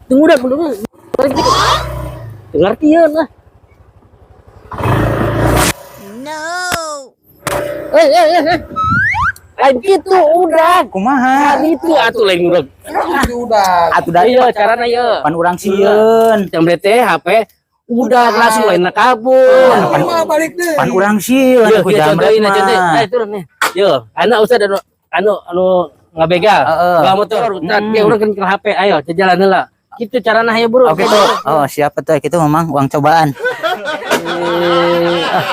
Tunggu dah, belum. Ngerti ya lah. No. Eh, eh, eh, eh. Lain gitu udah. Kumaha? Kan itu atuh lain udah. Udah. Atuh da Iya, carana ieu. Pan urang sieun. Jam teh HP udah langsung lain kabur. Mah balik deh. Pan urang sieun Yo, aku yo, jamret contohin, contohin. mah. Nah, turun nih. Yo, anak ustad anu anu anu ngabegal. Heeh. Bawa motor, ustad, ya urang kan ke HP, ayo jalan heula. Gitu carana hayo bro. Oke tuh. Oh, siapa tuh itu memang uang cobaan. Eh, ah,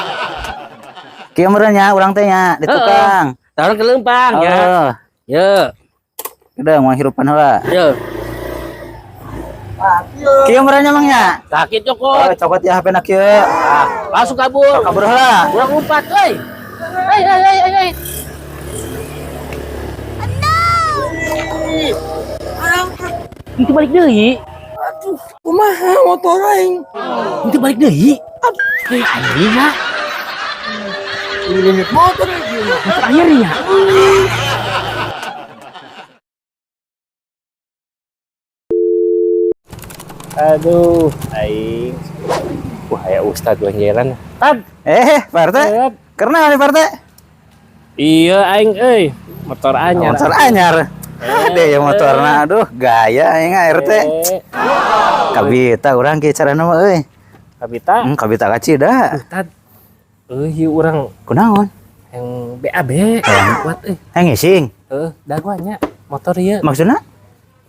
Kieu meureun nya urang teh nya di tukang. taruh ke lempang ya. Oh, Yo, udah mau hirupan heula. yo. Kieu meureun nya mang nya. Sakit Oh, cokot. cokot ya HP na kieu. Ah, langsung kabur. Kabur heula. Urang lompat, euy. Hey, hey, hey, hey, hey. Itu balik deui. Aduh, kumaha motor aing. Itu balik deui. Aduh, anjing ya. Ini motor lagi. Terakhir ya. Aduh, aing. Wah, aya ustad gua jalan. Tad. Eh, Pak RT. Karena nih Pak RT? Iya aing euy, motor anyar. Motor anyar. Ade ya motorna, aduh gaya aing RT. Eh, Kabita urang kieu carana mah euy. Kabita. Kabita kacida. Ustad. Euy, ieu urang Kunaon? yang BAB kuat euy. Hayang ngising. Heuh, dagoannya motor ieu. Maksudna?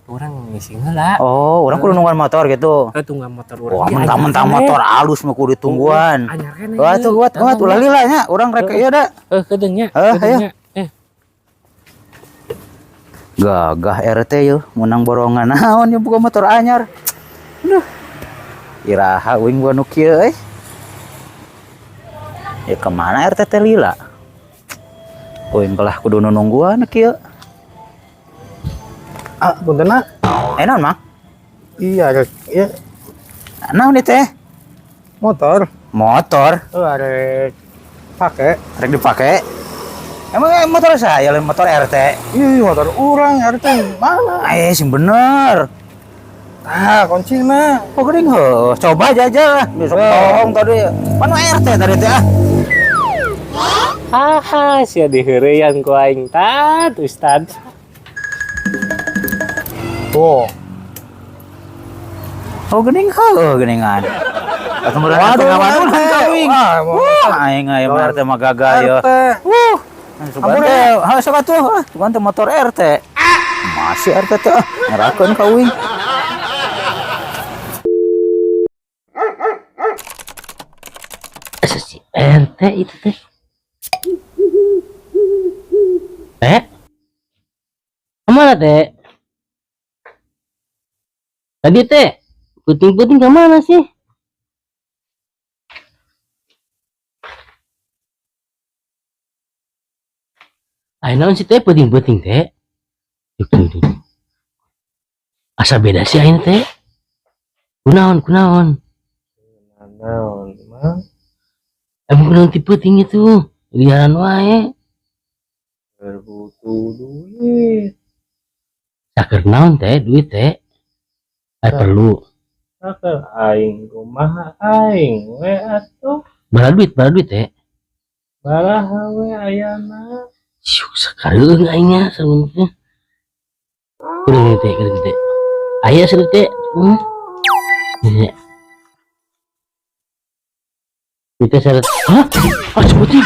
Urang ngising heula. Oh, urang kudu nungguan motor gitu. Heuh, tungguan motor urang. Wah, Ieu mentang-mentang anyar motor alus mah kudu ditungguan. Anyar keneh. Wah, tuh kuat, kuat ulah lila nya, urang rek ieu da. Heuh, kedeung nya. Heuh, Kedeung ayo. nya. Eh, Gagah RT yo, menang borongan naon yo buka motor anyar. Aduh. Iraha uing gua nu kieu euy. Ya kemana RT teh lila? Uing belah kudu nungguan kieu. Ah, punten ah. Eh naon mang? Iya, rek. Iya, Naon ieu teh? motor. Motor Oh, arek pake. rek dipake. Emang motor saya lain motor RT. Ih, motor urang RT mana? Eh, sing bener. Ah, kuncina. Oh, geuning heuh. Coba aja aja lah. Besok bohong tadi. Mana RT tadi teh ah? Haha, sia diheureyan ku aing tad, ustad. Tuh. Oh, geuning heuh geuningan. Atuh meureun Waduh, ngawaduhan RT. ka uing. Wah, Wah, aing aya mah RT mah gagah ya. RT. Wuh. Sugan teh, ha sok atuh, ah, sugan teh motor RT. Masih RT teh, ah, ngerakeun ka uing. Asa si RT itu teh. Teh? Kemana teh? Tadi teh, puting-puting kemana sih? Ayo naon sih teh puting-puting teh? Tuh, tuh, tuh. Asa beda sih ayeuna teh. Kunaon, kunaon? Naon, mang? Emang kunaon ti peuting itu? Liaran wae. Butuh duit. Saker naon teh duit teh? Ay perlu. Saker aing kumaha aing we atuh. Bara duit teh. Baraha we ayana. Siuk sakareung aingnya sareng teh. Kuring teh, kuring teh. Aya sareng teh. Ini. Itu syarat. Hah? Ah, sebutin.